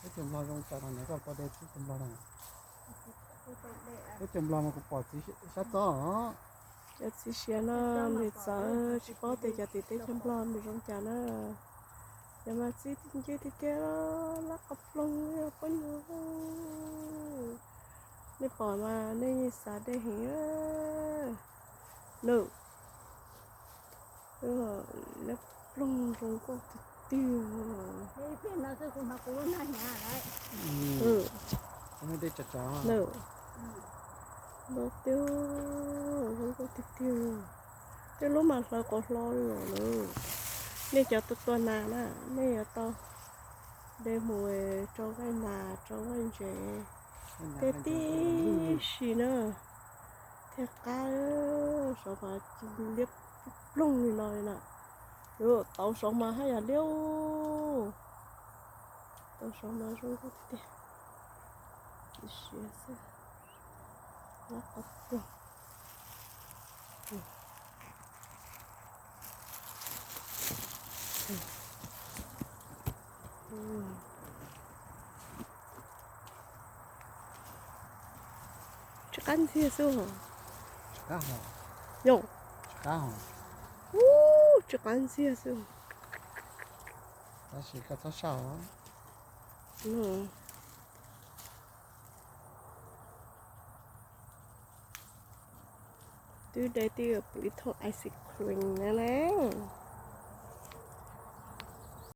Teb chaws Nplog zoo cas no, koj pom dej teb chaws Nplog no? Teb chaws Nplog mas kuv pom txiv sab txob os. Cov txiv siav no nws txawv, tsis paub tias cov tim teb chaws Nplog nws zoo cas na. Cov mas txi nce tiag tiag, lab qos ploog li pob nyuag. Nej pom mas nej yeej xav dej heev na. Lab ploog zoo nkauj tiag tiag. Ntau tiag, zoo nkauj tiag tiag. Tej lub mas hlaws qos hlo li os lawm. Nej cov tuaj tua nas na, nej yuav tau de mus rau vaj nas rau vaj ntsev tej tib si na, thiaj qab. Saum mas liab ploog li no li na. Tau saum mas haj yam liab. Tau saum mas zoo nkauj tiag tiag. Siav xwb. Lab qos ploog. Tsis qab ntxiag xwb. Yog, tsis qab ntxiag xwb. Tab sis koj txhob saj. Twb de tib pw ib thooj ice cream na ne.